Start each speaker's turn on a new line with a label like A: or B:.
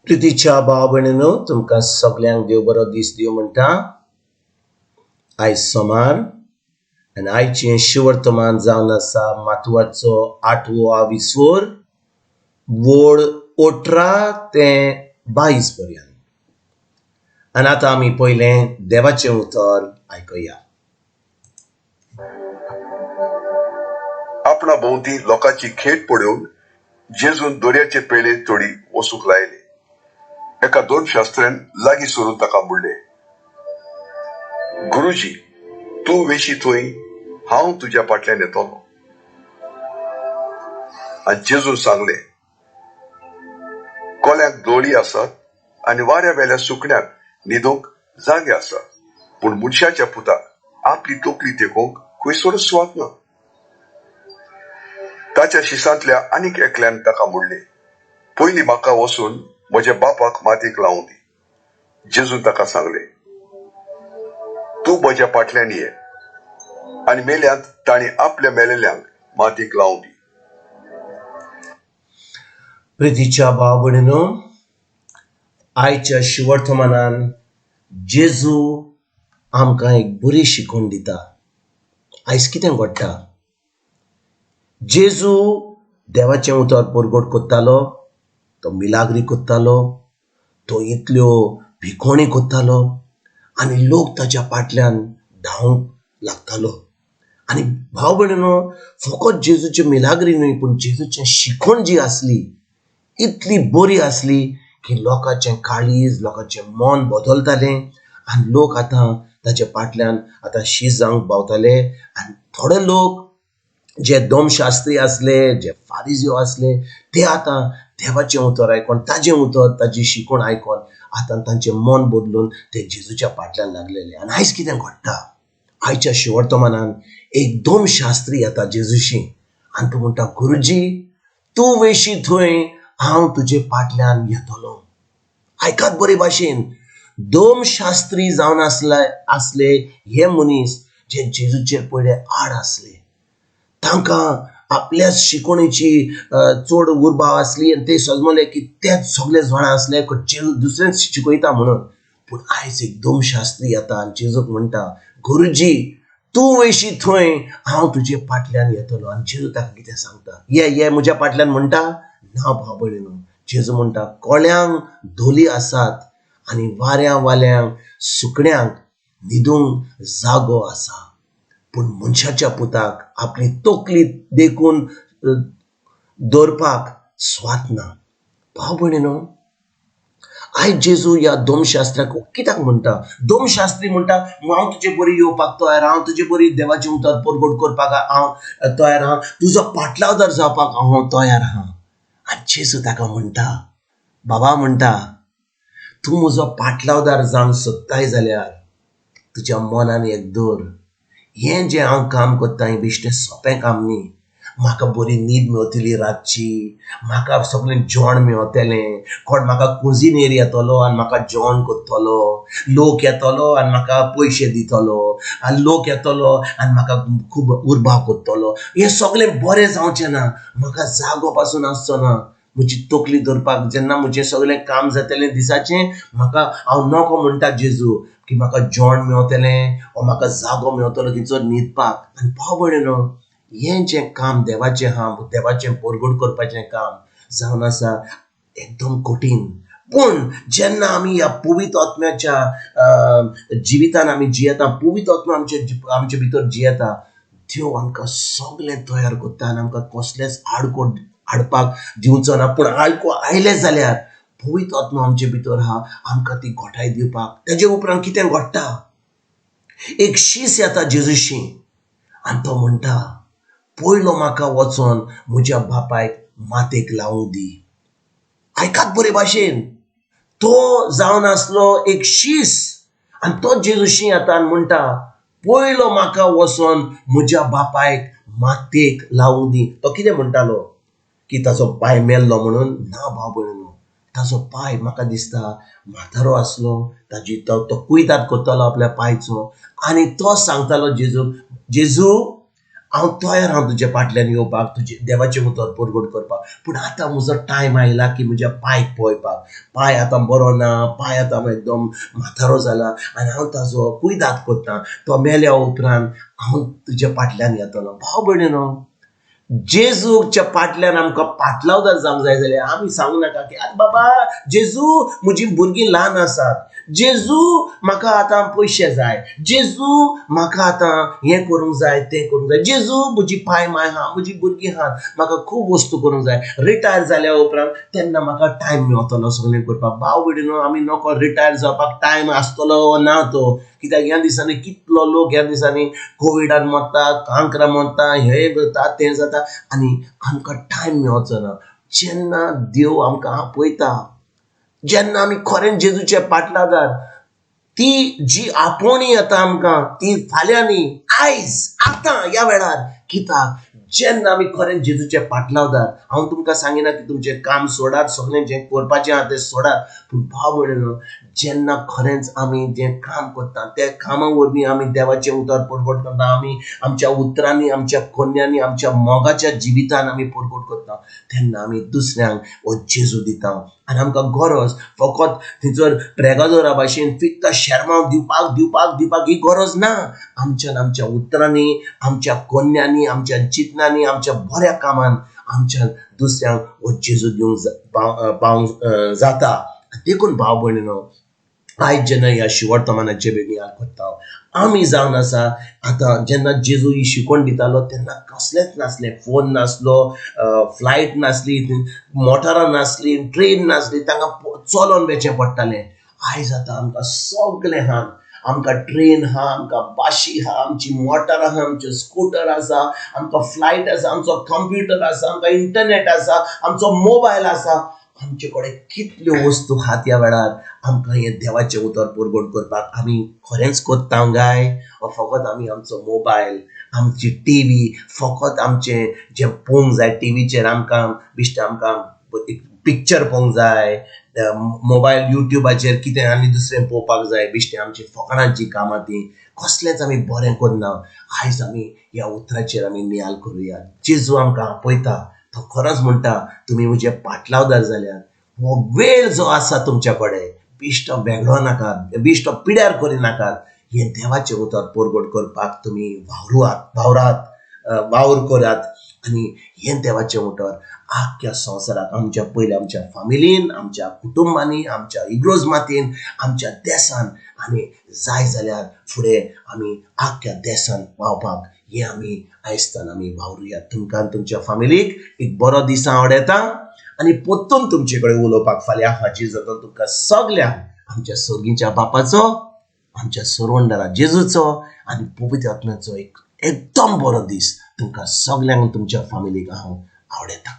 A: प्रितीच्या भाव भयणीनो, तुमकां सगल्यांक देव बरो दीस दिवं म्हणटा. आयज सोमार आनी आयचें शिवर्तमान जावन आसा मातवाचो आठवो आविस्वर, वोळ 18 ते 22 पर्यंत. आनी आतां आमी पयलें देवाचें उतर आयकुया.
B: आपणा भोंवती लोकांची खेट पळोवन जेजून दर्याचे पेले तडी वचूंक लायले. एका धर्मशास्त्र्यान लागीं सरून ताका म्हणलें, गुरुजी, तूं वेशी थंय हांव तुज्या फाटल्यान येतलो. आनी जेजून सांगलें, कोल्याक दोळी आसात आनी वाऱ्या वेल्या सुकण्याक न्हिदूंक जागे आसात, पूण मनशाच्या पुताक आपली तकली तेकोवंक खंयसरूच सुवात ना. ताच्या शिसांतल्या आनीक एकल्यान ताका म्हणलें, पयलीं म्हाका वचून म्हज्या बापाक मातयेक लावूं दी. जेजून ताका सांगलें, तूं म्हज्या फाटल्यान ये आनी मेल्यांत तांणी आपल्या मेलेल्यांक मातयेक लावूं दी.
A: प्रितीच्या भाव भयणीनो, आयच्या शिवर्तमानान जेजू आमकां एक बरी शिकवण दिता. आयज कितें घडटा, जेजू देवाचें उतर परगट करतालो, तो मिलाग्री करतालो, तो इतल्यो भिकोणी करतालो आनी लोक ताच्या फाटल्यान धांवंक लागतालो. आनी भाव भयणीनो, फकत जेजूची मिलाग्री न्हय, पूण जेजूचें शिकवण जी आसली इतली बरी आसली की लोकांचें काळीज, लोकांचें मन बदलतालें आनी लोक आतां ताच्या फाटल्यान आतां शीस जावंक पावताले. आनी थोडे लोक जे दोमशास्त्री आसले, जे फारिजियो आसले, ते आतां देवाचें उतर आयकोन, ताजें उतर, ताजी शिकवण आयकोन आतां तांचें मन बदलून ते जेजूच्या फाटल्यान लागलेले. आनी आयज कितें घडटा, आयच्या शिवर्तमानान एक दोमशास्त्री येता जेजूशी आनी तो म्हणटा, गुरुजी, तूं वेशी थंय हांव तुजे फाटल्यान येतलो. आयकात बरे भाशेन, दोमशास्त्री जावन आसले हे मनीस जे जेजूचे पयले आड आसले, तांकां आपल्याच शिकवणेची चड उर्बा आसली आनी ते समजले की तेच सगळे जाणा आसले, जेजू दुसरेंच शिकयता म्हणून. पूण आयज एक दोमशास्त्री येता आनी जेजूक म्हणटा, गुरुजी, तूं वयशी थंय हांव तुजे फाटल्यान येतलो. आनी जेजू ताका कितें सांगता, ये ये म्हज्या फाटल्यान म्हणटा. ना भाव भयणीनो, जेजू म्हणटा, कोळ्यांक धोली आसात आनी वाऱ्या वाल्यांक सुकण्यांक न्हिदूंक जागो आसा, पूण मनशाच्या पुताक आपली तकली देखून दवरपाक स्वात ना. भाव भयणीनो, आयज जेजू ह्या दोमशास्त्राक कित्याक म्हणटा? दोमशास्त्री म्हणटा, हांव तुजे बरी येवपाक तयार, हांव तुजे बरी देवाचें उतर परगट करपाक हांव तयार आहा, तुजो पाटलावदार जावपाक हांव तयार आहा. आनी जेजू ताका म्हणटा, बाबा म्हणटा, तूं म्हजो पाटलावदार जावंक सोदताय जाल्यार तुज्या मनान एक दवर, हें जें हांव काम करता हें बेश्टें सोंपें काम न्ही. म्हाका बरी न्हीद मेवतली रातची, म्हाका सगळें जेवण मेवतलें, कोण म्हाका कुजिनेर येतलो आनी म्हाका जेवण करतलो, लोक येतलो आनी म्हाका पयशे दितलो, आनी लोक येतलो आनी म्हाका खूब उर्बा करतलो. हें सगळें बरें जावचें ना, म्हाका जागो पासून आसचो ना म्हजी तकली दवरपाक. जेन्ना म्हजें सगळें काम जातलें दिसाचें, म्हाका हांव नको म्हणटा जेजू की म्हाका जेवण मेवतलें ओ म्हाका जागो मेवतलो थंयसर न्हिदपाक. आनी भाव भयणीनो, हें जें काम देवाचें आहा, देवाचें परगट करपाचें काम जावन आसा एकदम कठीण. पूण जेन्ना आमी ह्या पवित्र आत्म्याच्या जिवितान आमी जियेता, पवित्र आत्मा आमचे भितर जियेता, देव आमकां सगळें तयार करता आनी आमकां कसलेंच आडको हाडपाक दिवचो ना. पूण आडको आयलें जाल्यार पवित्र आत्मा आमचे भितर आहा आमकां ती घटाय दिवपाक. तेजे उपरांत कितें घडटा, एक शीस येता जेजूशी आनी तो म्हणटा, पयलो म्हाका वचोन म्हज्या बापायक मातेक लावूं दी. आयकात बरे भाशेन, तो जावन आसलो एक शीस आनी तो जेजूशी येता आनी म्हणटा, पयलो म्हाका वचोन म्हज्या बापायक मातेक लावूं दी. तो कितें म्हणटालो की ताचो पांय मेल्लो म्हणून? ना भाव भयणीनो, ताचो पांय म्हाका दिसता म्हातारो आसलो, ताजी तो कुयदाद करतालो आपल्या पांयचो. आनी तो सांगतालो जेजूक, जेजू हांव तयार आहा तुज्या फाटल्यान येवपाक, तुजे देवाचें उतर परगट करपाक, पूण आतां म्हजो टायम आयला की म्हज्या पायक पळोवपाक. पाय आतां बरो ना, पाय आतां एकदम म्हातारो जाला आनी हांव ताजो कुयदाद करता. तो मेल्या उपरांत हांव तुज्या फाटल्यान येतलो. भाव भयणीनो, जेजूच्या फाटल्यान आमकां पाटलावदार जावंक जाय जाल्यार आमी सांगू नाका की आरे बाबा जेजू म्हजी भुरगीं ल्हान आसात, जेजू म्हाका आतां पयशे जाय, जेजू म्हाका आतां हें करूंक जाय तें करूंक जाय, जेजू म्हजी पाय माय आहा, म्हजी भुरगीं आहात, म्हाका खूब वस्तू करूंक जाय, रिटायर जाल्या उपरांत तेन्ना म्हाका टायम मेवतलो सगळें करपाक. भाव भयणीनो, आमी नको रिटायर जावपाक टायम आसतलो ना तो, कित्याक ह्या दिसांनी कितलो लोक ह्या दिसांनी कोविडान मरता, कांक्रान मरता, हें जाता तें जाता आनी आमकां टायम मेवचो ना. जेन्ना देव आमकां आपयता, जेन्ना आमी खरेंच जेजूचे पाटलादार, ती जी आपोवणी येता आमकां ती फाल्यां न्ही, आयज आतां ह्या वेळार. कित्याक जेन्ना आमी खरेंच जेजूचे पाटलावदार, हांव तुमकां सांगिना की तुमचें काम सोडात, सगळें जें करपाचें आहा तें सोडात, पूण भाव भयणीनो, जेन्ना खरेंच आमी जें काम करता त्या कामा वरवीं आमी देवाचें उतर परगट करता, आमी आमच्या उतरांनी, आमच्या कोन्यांनी, आमच्या मोगाच्या जिवितान आमी परगट करता, तेन्ना आमी दुसऱ्यांक हो जेजू दिता. आनी आमकां गरज फकत थंयसर प्रेगादोरा भाशेन फिक्त शेरमांव दिवपाक दिवपाक दिवपाक ही गरज ना. आमच्यान आमच्या उतरांनी, आमच्या कोन्यांनी, आमच्या चिंतनांनी, आमच्या बऱ्या कामान आमच्यान दुसऱ्यांक हो जेजू दिवंक पावंक जाता. देखून भाव भयणीनो, आयज जेन्ना ह्या शिवर्तमानाचे नियाळ करता आमी जावन आसा, आतां जेन्ना जेजू ही शिकवण दितालो तेन्ना कसलेंच नासलें, फोन नासलो, फ्लायट नासली, मोटरां नासली, ट्रेन नासली, तांकां चलोन वचचें पडटालें. आयज आतां आमकां सगळें आहा, आमकां ट्रेन आहा, आमकां बाशी आहा, आमची मोटर आहा, आमच्यो स्कुटर आसा, आमकां फ्लायट आसा, आमचो कंप्युटर आसा, आमकां इंटरनेट आसा, आमचो मोबायल आसा. आमचे कडेन कितल्यो वस्तू आहात ह्या वेळार आमकां हें देवाचें उतर परगट करपाक. आमी खरेंच करता काय फकत आमी आमचो मोबायल, आमची टिवी, फकत आमचें जें पळोवंक जाय टिवीचेर, आमकां बेश्टें आमकां एक पिक्चर पळोवंक जाय, मोबायल युट्यूबाचेर कितें आनी दुसरें पळोवपाक जाय, बेश्टें आमची फकाणांची कामां तीं, कसलेंच आमी बरें करना. आयज आमी ह्या उतराचेर आमी नियाळ करुया. जेजू आमकां आपयता, तो खरोच म्हणटा तुमी म्हजे पाटलावदार जाल्यार हो वेळ जो आसा तुमच्या कडेन बेश्टो वेगळो नाकात, बेश्टो पिड्यार करिनाकात, हें देवाचें उतर परगट करपाक तुमी वावरात वावर करात आनी हें देवाचें उतर आख्ख्या संवसाराक, आमच्या पयलीं आमच्या फामिलीन, आमच्या कुटुंबांनी, आमच्या इग्रोज मातयेन, आमच्या देसान, आनी जाय जाल्यार फुडें आमी आख्ख्या देसान पावपाक हें आमी आयजतान आमी वावरुया. तुमकां तुमच्या फामिलीक एक बरो दीस आवडटा आनी परतून तुमचे कडेन उलोवपाक फाल्यां हाजीर जाता. तुमकां सगल्यांक आमच्या सर्गीच्या बापाचो, आमच्या सरवंडरा जेजूचो आनी पवित्र आत्म्याचो एक एकदम बरो दीस तुमकां सगल्यांक तुमच्या फामिलीक हांव आवडटा.